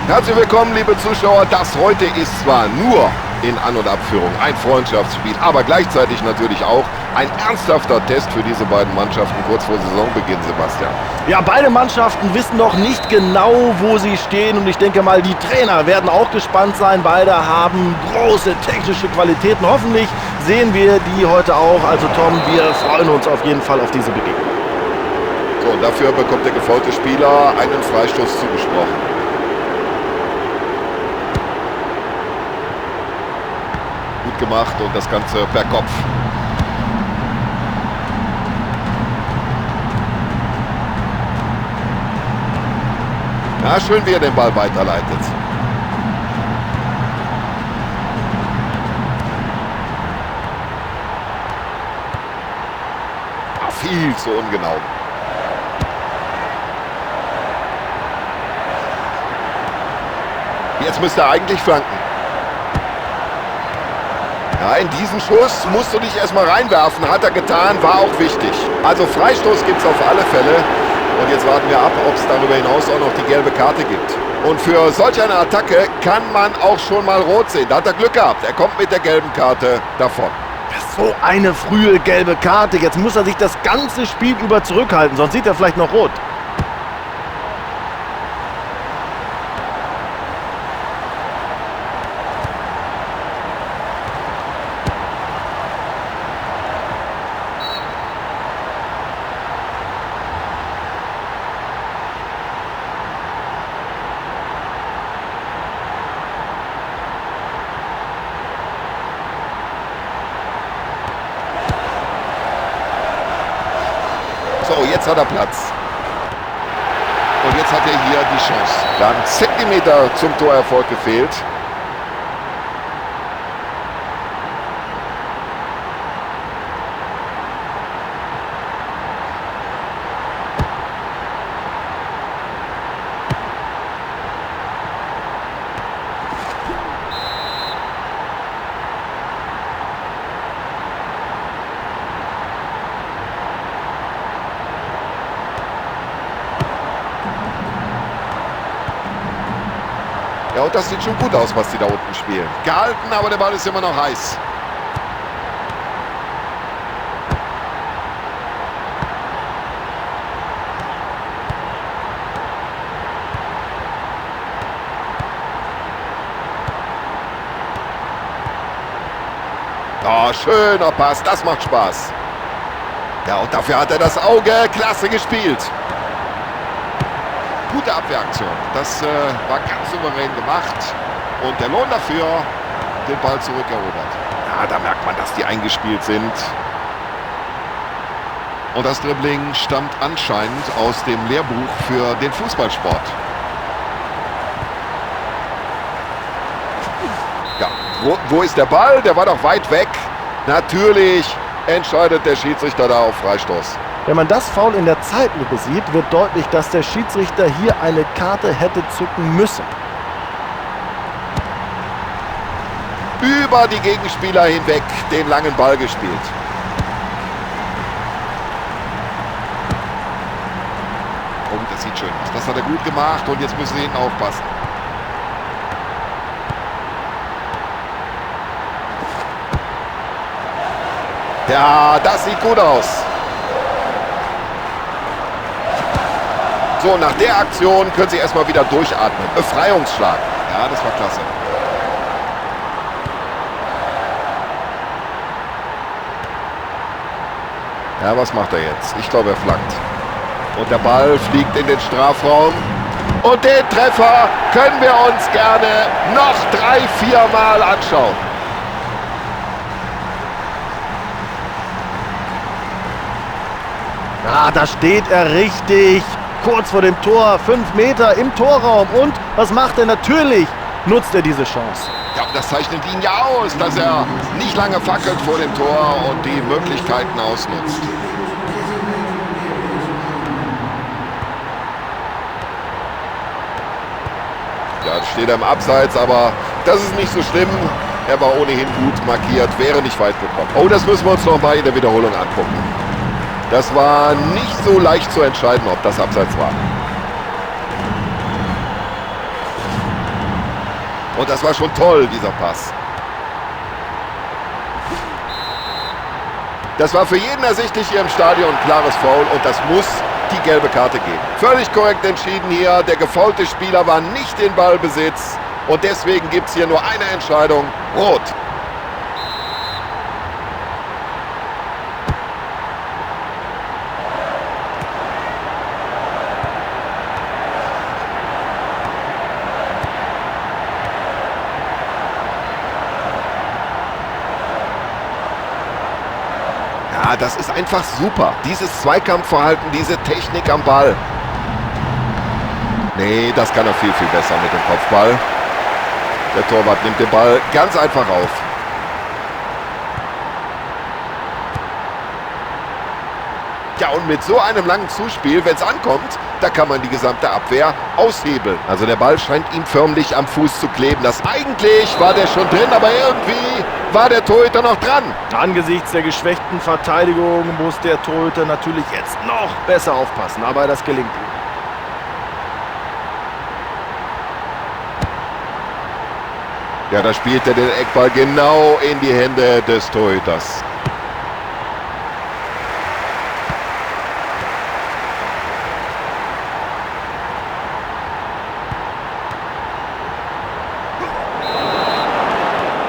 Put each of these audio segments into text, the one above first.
Herzlich willkommen, liebe Zuschauer. Das heute ist zwar nur in An- und Abführung ein Freundschaftsspiel, aber gleichzeitig natürlich auch ein ernsthafter Test für diese beiden Mannschaften kurz vor Saisonbeginn, Sebastian. Ja, beide Mannschaften wissen noch nicht genau, wo sie stehen. Und ich denke mal, die Trainer werden auch gespannt sein. Beide haben große technische Qualitäten. Hoffentlich sehen wir die heute auch. Also Tom, wir freuen uns auf jeden Fall auf diese Begegnung. So, und dafür bekommt der gefaulte Spieler einen Freistoß zugesprochen. Gut gemacht und das Ganze per Kopf. Ja, schön, wie er den Ball weiterleitet. Ja, viel zu ungenau. Jetzt müsste er eigentlich flanken. Ja, in diesen Schuss musst du dich erstmal reinwerfen. Hat er getan, war auch wichtig. Also Freistoß gibt es auf alle Fälle. Und jetzt warten wir ab, ob es darüber hinaus auch noch die gelbe Karte gibt. Und für solch eine Attacke kann man auch schon mal rot sehen. Da hat er Glück gehabt. Er kommt mit der gelben Karte davon. So eine frühe gelbe Karte. Jetzt muss er sich das ganze Spiel über zurückhalten, sonst sieht er vielleicht noch rot. So, jetzt hat er Platz. Und jetzt hat er hier die Chance. Da ein Zentimeter zum Torerfolg gefehlt. Ja, und das sieht schon gut aus, was die da unten spielen. Gehalten, aber der Ball ist immer noch heiß. Oh, schöner Pass, das macht Spaß. Ja, und dafür hat er das Auge. Klasse gespielt. Gute Abwehraktion. Das war ganz souverän gemacht. Und der Lohn dafür, den Ball zurückerobert. Ja, da merkt man, dass die eingespielt sind. Und das Dribbling stammt anscheinend aus dem Lehrbuch für den Fußballsport. Ja, wo ist der Ball? Der war doch weit weg. Natürlich entscheidet der Schiedsrichter da auf Freistoß. Wenn man das Foul in der Zeitlupe sieht, wird deutlich, dass der Schiedsrichter hier eine Karte hätte zücken müssen. Über die Gegenspieler hinweg den langen Ball gespielt. Oh, das sieht schön aus. Das hat er gut gemacht und jetzt müssen sie hinten aufpassen. Ja, das sieht gut aus. So, nach der Aktion können Sie erstmal wieder durchatmen. Befreiungsschlag. Ja, das war klasse. Ja, was macht er jetzt? Ich glaube, er flankt. Und der Ball fliegt in den Strafraum. Und den Treffer können wir uns gerne noch 3, 4 Mal anschauen. Ah, da steht er richtig. Kurz vor dem Tor, 5 Meter im Torraum. Und was macht er? Natürlich nutzt er diese Chance. Ja, das zeichnet ihn ja aus, dass er nicht lange fackelt vor dem Tor und die Möglichkeiten ausnutzt. Ja, steht er im Abseits, aber das ist nicht so schlimm. Er war ohnehin gut markiert, wäre nicht weit gekommen. Oh, das müssen wir uns noch mal in der Wiederholung angucken. Das war nicht so leicht zu entscheiden, ob das Abseits war. Und das war schon toll, dieser Pass. Das war für jeden ersichtlich hier im Stadion. Klares Foul und das muss die gelbe Karte geben. Völlig korrekt entschieden hier. Der gefoulte Spieler war nicht in Ballbesitz. Und deswegen gibt es hier nur eine Entscheidung. Rot. Ja, das ist einfach super. Dieses Zweikampfverhalten, diese Technik am Ball. Nee, das kann er viel, viel besser mit dem Kopfball. Der Torwart nimmt den Ball ganz einfach auf. Ja, und mit so einem langen Zuspiel, wenn es ankommt, da kann man die gesamte Abwehr aushebeln. Also der Ball scheint ihm förmlich am Fuß zu kleben. Das eigentlich war der schon drin, aber irgendwie war der Torhüter noch dran. Angesichts der geschwächten Verteidigung muss der Torhüter natürlich jetzt noch besser aufpassen, aber das gelingt ihm. Ja, da spielt er den Eckball genau in die Hände des Torhüters.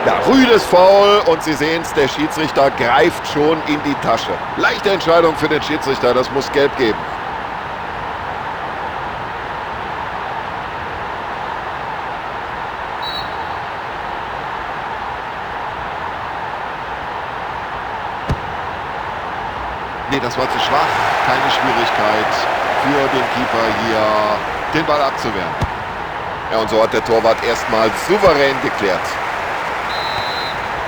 Ja, rüdes Foul und Sie sehen es, der Schiedsrichter greift schon in die Tasche. Leichte Entscheidung für den Schiedsrichter, das muss gelb geben. Nee, das war zu schwach. Keine Schwierigkeit für den Keeper hier, den Ball abzuwehren. Ja, und so hat der Torwart erstmal souverän geklärt.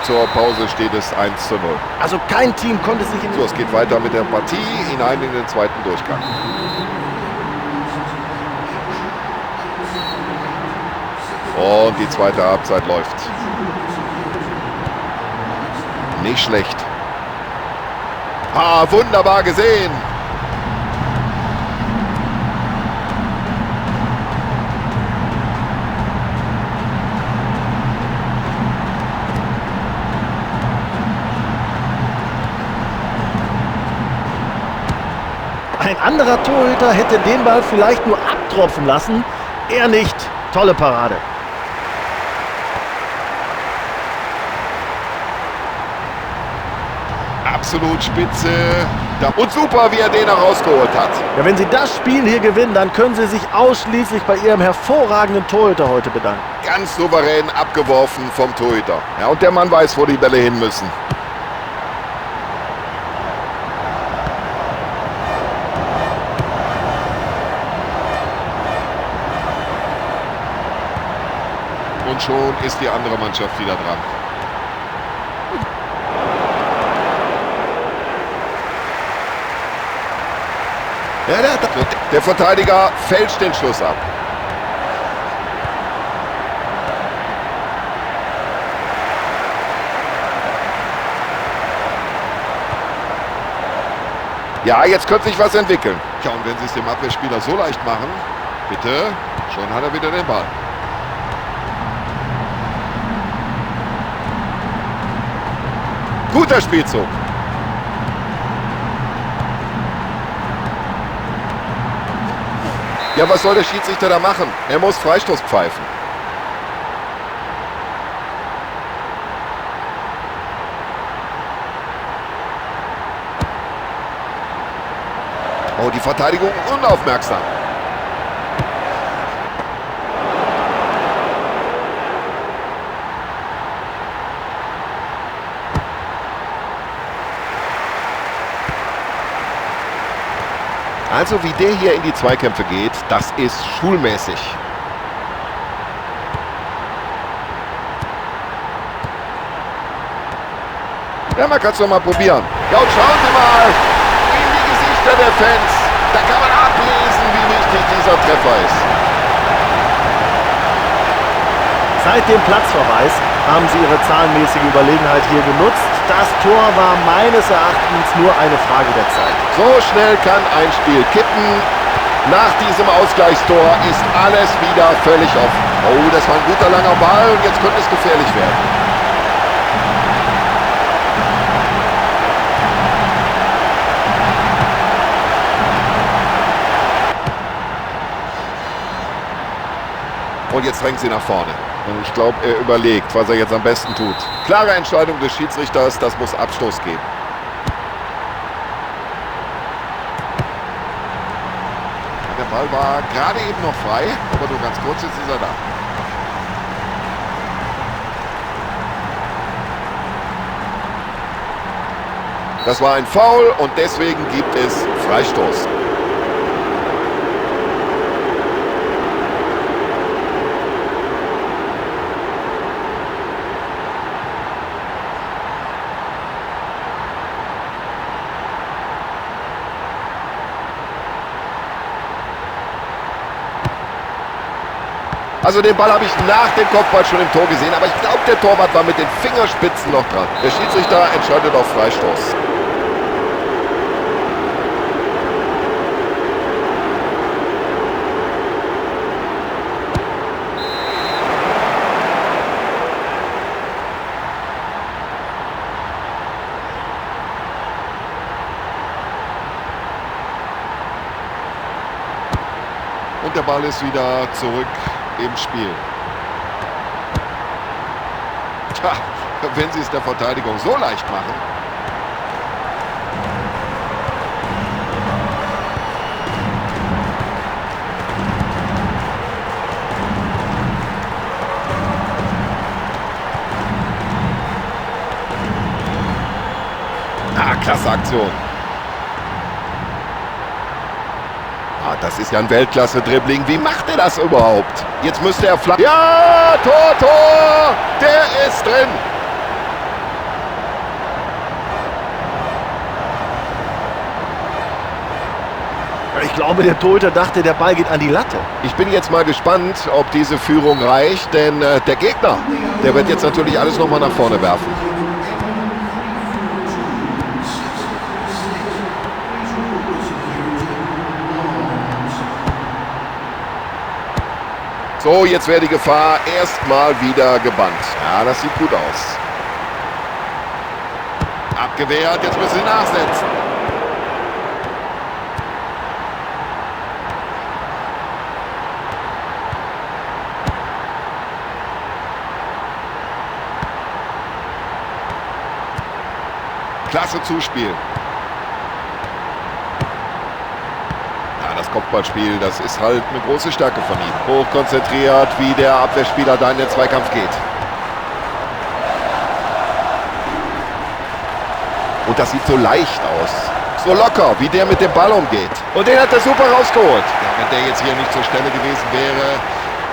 Zur Pause steht es 1:0. Also kein Team konnte sich... So, es geht weiter mit der Partie hinein in den zweiten Durchgang. Und die zweite Halbzeit läuft. Nicht schlecht. Ah, wunderbar gesehen. Ein anderer Torhüter hätte den Ball vielleicht nur abtropfen lassen. Er nicht. Tolle Parade. Absolut spitze. Und super, wie er den herausgeholt hat. Ja, wenn Sie das Spiel hier gewinnen, dann können Sie sich ausschließlich bei Ihrem hervorragenden Torhüter heute bedanken. Ganz souverän abgeworfen vom Torhüter. Ja, und der Mann weiß, wo die Bälle hin müssen. Und schon ist die andere Mannschaft wieder dran. Ja, der Verteidiger fälscht den Schuss ab. Ja, jetzt könnte sich was entwickeln. Tja, und wenn sie es dem Abwehrspieler so leicht machen, bitte, schon hat er wieder den Ball. Guter Spielzug. Ja, was soll der Schiedsrichter da machen? Er muss Freistoß pfeifen. Oh, die Verteidigung unaufmerksam. Also wie der hier in die Zweikämpfe geht, das ist schulmäßig. Ja, man kann es doch mal probieren. Ja, und schauen Sie mal in die Gesichter der Fans. Da kann man ablesen, wie wichtig dieser Treffer ist. Seit dem Platzverweis haben sie ihre zahlenmäßige Überlegenheit hier genutzt. Das Tor war meines Erachtens nur eine Frage der Zeit. So schnell kann ein Spiel kippen. Nach diesem Ausgleichstor ist alles wieder völlig offen. Oh, das war ein guter langer Ball und jetzt könnte es gefährlich werden. Und jetzt drängt sie nach vorne. Und ich glaube, er überlegt, was er jetzt am besten tut. Klare Entscheidung des Schiedsrichters, das muss Abstoß geben. Der Ball war gerade eben noch frei, aber nur ganz kurz, jetzt ist er da. Das war ein Foul und deswegen gibt es Freistoß. Also den Ball habe ich nach dem Kopfball schon im Tor gesehen, aber ich glaube, der Torwart war mit den Fingerspitzen noch dran. Der Schiedsrichter entscheidet auf Freistoß. Und der Ball ist wieder zurück im Spiel. Tja, wenn sie es der Verteidigung so leicht machen. Ah, klasse Aktion. Ah, das ist ja ein Weltklasse-Dribbling. Wie macht er das überhaupt? Jetzt müsste er flach. Ja, Tor, Tor! Der ist drin! Ich glaube, der Torhüter dachte, der Ball geht an die Latte. Ich bin jetzt mal gespannt, ob diese Führung reicht, denn der Gegner, der wird jetzt natürlich alles nochmal nach vorne werfen. So, jetzt wäre die Gefahr erstmal wieder gebannt. Ja, das sieht gut aus. Abgewehrt, jetzt müssen sie nachsetzen. Klasse Zuspiel. Ja, das Kopfballspiel, das ist halt eine große Stärke von ihm. Hochkonzentriert, wie der Abwehrspieler da in den Zweikampf geht. Und das sieht so leicht aus. So locker, wie der mit dem Ball umgeht. Und den hat er super rausgeholt. Ja, wenn der jetzt hier nicht zur Stelle gewesen wäre,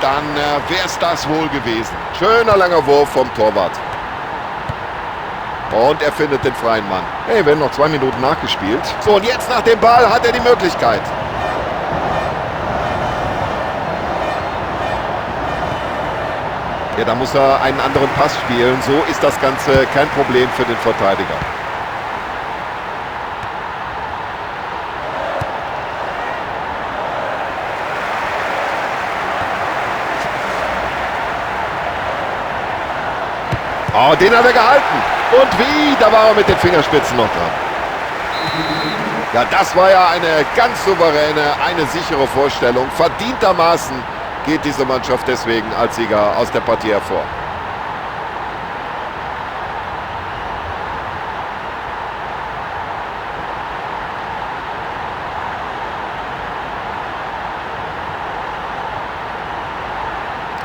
dann wäre es das wohl gewesen. Schöner langer Wurf vom Torwart. Und er findet den freien Mann. Hey, werden noch 2 Minuten nachgespielt. So, und jetzt nach dem Ball hat er die Möglichkeit. Ja, da muss er einen anderen Pass spielen. So ist das Ganze kein Problem für den Verteidiger. Oh, den hat er gehalten. Und wie? Da war er mit den Fingerspitzen noch dran. Ja, das war ja eine ganz souveräne, eine sichere Vorstellung. Verdientermaßen geht diese Mannschaft deswegen als Sieger aus der Partie hervor.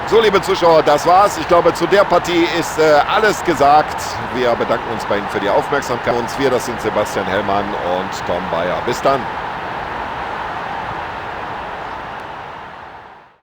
So, liebe Zuschauer, das war's. Ich glaube, zu der Partie ist alles gesagt. Wir bedanken uns bei Ihnen für die Aufmerksamkeit. Und wir, das sind Sebastian Hellmann und Tom Bayer. Bis dann.